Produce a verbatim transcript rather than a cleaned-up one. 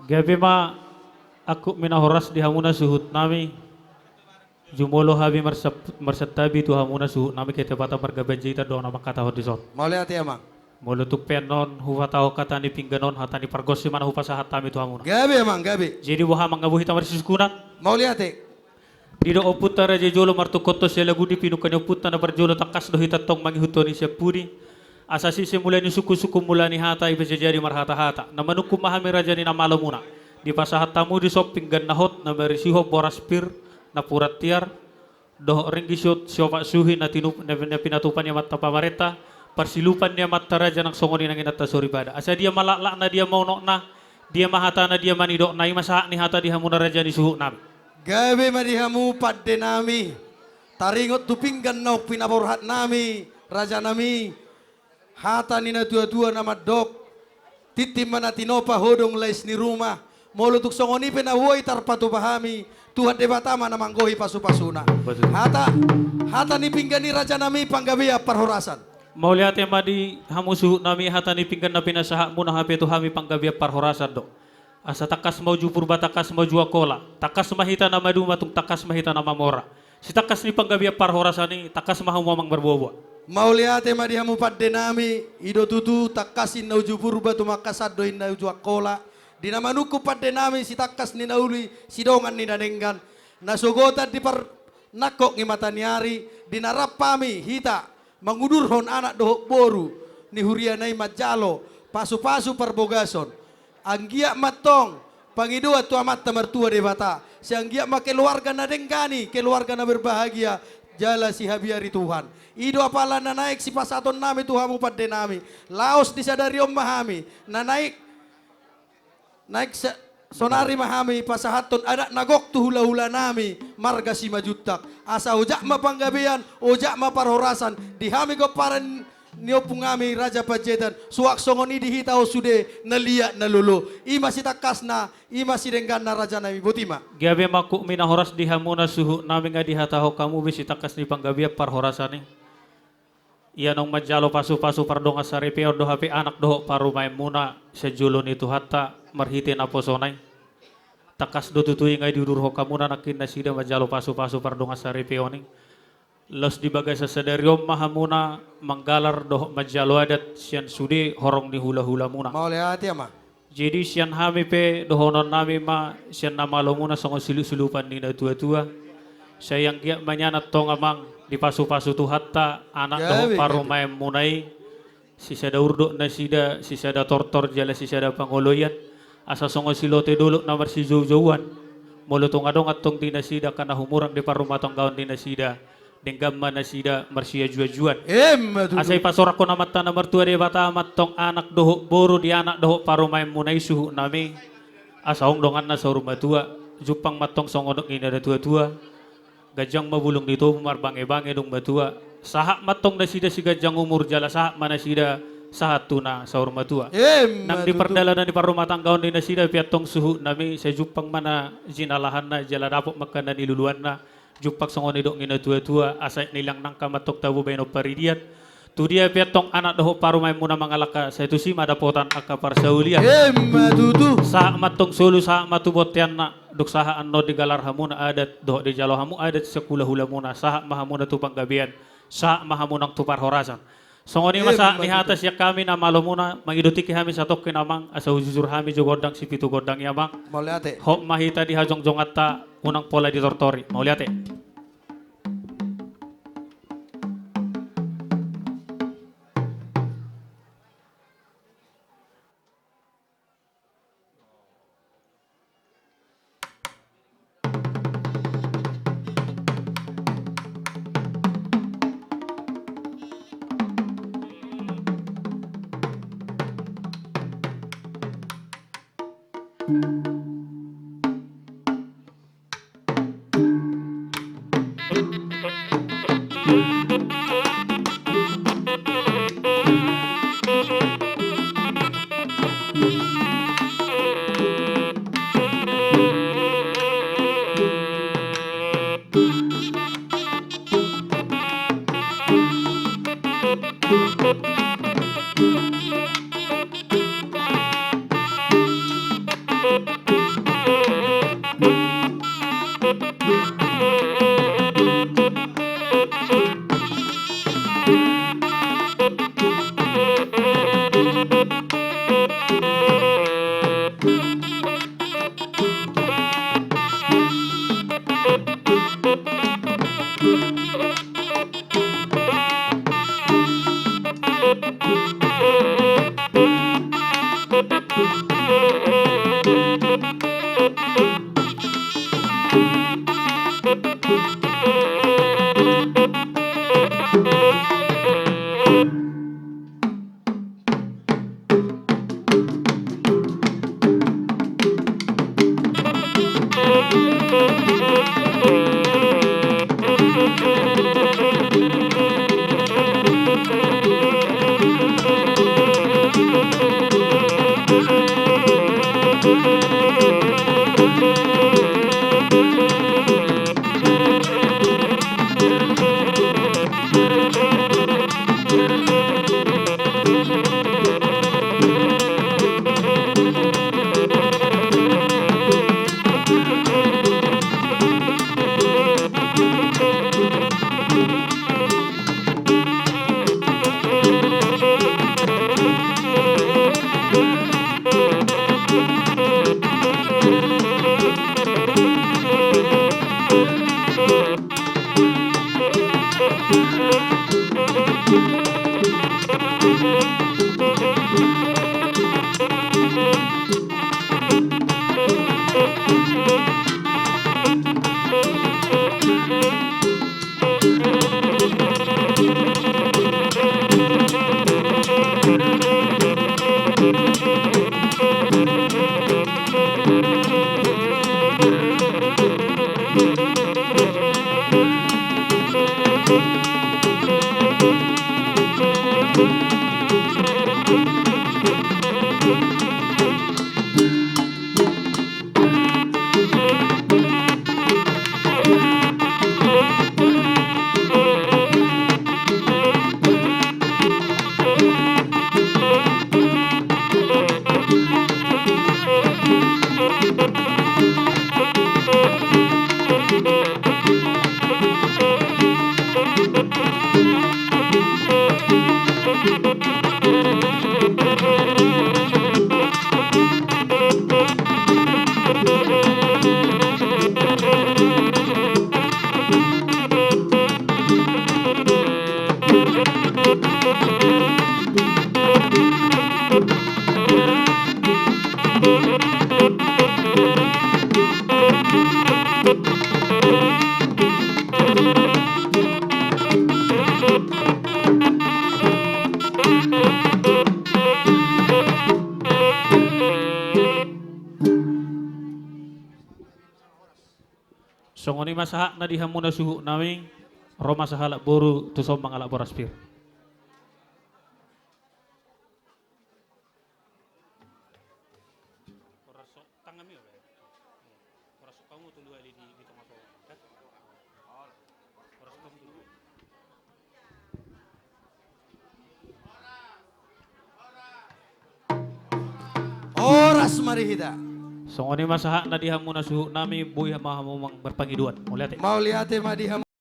Gabe ma angkup ni na horas di hamuna suhut nami. Jumolo hami marsap-, marsantabi tu hamuna suhut nami, ketepatan marga Panjaitan do na mangkatahon dison. Mauliate, Amang. Molo tung pe annon huhatahon hata ni pinggan on, hata ni pargonsi ma na hupasahat hami tu hamuna. Gabe, Amang, gabe. Jadi boha, Amang, nga boi hita marsisungkunan? Mauliate. Didok ompunta raja jolo martungkothon sialagundi, pinungka ni ompunta na parjolo, tangkas do hita antong mangihuthon i sian pudi. Asa sise mula ni sungkunsungkun, mula ni hata, i pe sai jadi marhatahata. Na manungkun ma hami raja ni na malomuna. Dipasahat hamu dison pinggan na hot, na marisihon boras pir, napuran tiar, dohot ringgit siop-, siopat suhi na tinup-, na, na pinatupa ni amanta pamarenta, parsilupan ni amanta raja nang songon i nang inanta soripada. Asa dia ma laklakna, dia ma unokna, dia ma hatana, dia ma nidokna, i ma sahat ni hata di hamuna raja ni suhut nami. Gabe ma di hamu pande nami. Taringot tu pinggan naung pinaborhat nami, raja nami. Hata ni natuatua na mandok, tintin ma na tinopa, hodong lais ni ruma. Molo tung songon i pe na boi tarpatupa hami, Tuhan Debata ma na manggohi pasupasuna. Betul. Hata, hata ni pinggan i raja nami, panggabean parhorasan. Mauliate ma di hamu suhut nami, hata ni pinggan na pinasahatmuna hape tu hami panggabean parhorasan do. Asa tangkas ma uju Purba, tangkas ma uju Angkola, tangkas ma hita na maduma, tung tangkas ma hita na mamora. Sitangkas ni panggabean parhorasan i, tangkas ma hamu amang marboaboa. Mauliate ma di hamu pande nami, i do tutu, tangkas inna uju Purba, tumangkasan do inna uju Angkola. Di na manungkun pande nami, sitangkas ni na uli, sidongan ni na denggan. Na sogotan di par-, nangkok ni mata ni ari, di na rap hami, hita, mangudurhon anak dohot boru ni huriana i manjalo pasupasu parbogason. Anggiat ma antong pangidoan tu Amanta Martua Debata, sai anggiat ma keluarga na denggan i, keluarga na berbahagia, jala sihabiari Tuhan. I do apala na naeng sipasahaton nami tu hamu pande nami. Laos di sadari on ma hami na naeng Naeng sa-, sonari ma hami pasahathon adat na gok tu hulahula nami marga Simanjuntak. Asa ojak ma panggabean, ojak ma parhorasan di hami gomparan ni ompung nami Raja Panjaitan, suang songon i di hita on sude na liat na lolo. I ma sitangkasna, i ma sidengganna raja nami, boti ma. Gabe ma angkup ni na horas di hamuna suhut nami, nga dihatahon hamu be sitangkas ni panggabean parhorasan i. Ia naung manjalo pasupasu pardongansaripeon do hape anak dohot parumaenmuna sian jolo ni Tuhanta marhite naposona i. Tangkas do tutu i nga diudurhon hamuna nangkin nasida manjalo pasupasu pardongansaripeon i. Laos di bagasan sadari on ma hamuna manggalar dohot manjalo adat sian sude horong ni hulahulamuna. Mauliate, Amang. Jadi sian hami pe dohonon nami ma sian na malomuna songon silup-silupan ni natuatua. Sai anggiat ma nian antong amang dipasupasu Tuhanta anak dohot parumaenmuna i. Sisada urdot nasida, sisada tortor jala sisada pangoloian. Asa songon silote dolok na marsijoujouan. Molo tung adong antong di nasida angka na humurang di parrumatanggaon ni nasida, denggan ma nasida marsiajuajuan. Emma tutu. Asa ipasoranghon Amanta na martua Debata ma antong anak dohot boru di anak dohot parumaenmuna i suhut nami. Asa ong donganna saur matua, jumpang ma antong songon nidok ni natuatua. Ganjang ma bulung ni tobu, marbangebange dung matua. Sahat ma antong nasida siganjang umur jala sahat ma nasida sahat tu na saur matua. Emma tutu. Nang di pardalanan ni parrumatanggaon ni nasida pe antong suhut nami, sai jumpang ma na jinalahanna jala dapot ma angka na niluluanna. Jumpang songon nidok ni natuatua, asa aek ni liang nangka ma antong tabo baenon paridian. Tu dia pe antong anak dohot parumaenmuna mangalangka, sai tusi ma dapotan angka parsaulian. Emma tutu. Sahat ma antong solu, sahat ma tu bonteanna, dung sahat annon digalar hamuna adat dohot dijalo hamu adat sian hulahulamuna, sahat ma hamuna tu panggabean, sahat ma hamu nang tu parhorasan. Songon i ma sahat ni hata sian hami na malomuna, mangido tingki hami satongkin amang, asa hujujur hami jo gondang sipitu gondang i amang. Mauliate. Hot ma hita di hajongjonganta, unang pola ditortori. Mauliate. Songon i ma sahat na di hamuna suhut nami, ro ma sahalak boru tu sombang halak boras pir. Horas ma di hita. Songon i ma sahat na di hamuna suhut nami, boi ma hamu marpangidoan. Mauliate. Mauliate ma di hamu.